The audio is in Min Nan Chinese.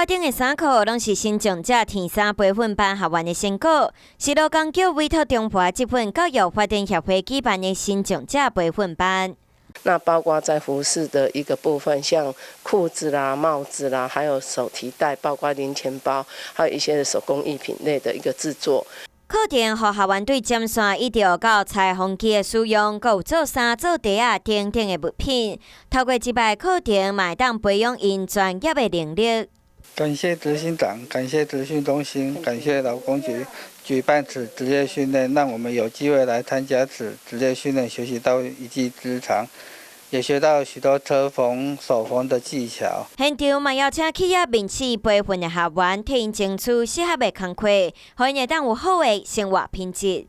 架頂的衫褲攏是身障者天衫培訓班學員的成果，是勞工局委託中華職訓教育發展協會舉辦的身障者培訓班。那包括在服飾的一個部分，像褲子啦、帽子啦，還有手提袋，包括零錢包，還有一些手工藝品類的一個製作。課程予學員對針線一直到裁縫機的使用，閣有做衫、做袋仔等等的物品。透過這擺課程，嘛會當培養𪜶專業的能力。感謝執行長，感謝職訓中心，感謝勞工局舉辦此職業訓練，讓我們有機會來參加此職業訓練，學習到一技之長，也學到許多車縫、手縫的技巧。現場嘛邀請企業面試培訓的學員，替𪜶爭取適合的工課，予𪜶會當有好的生活品質。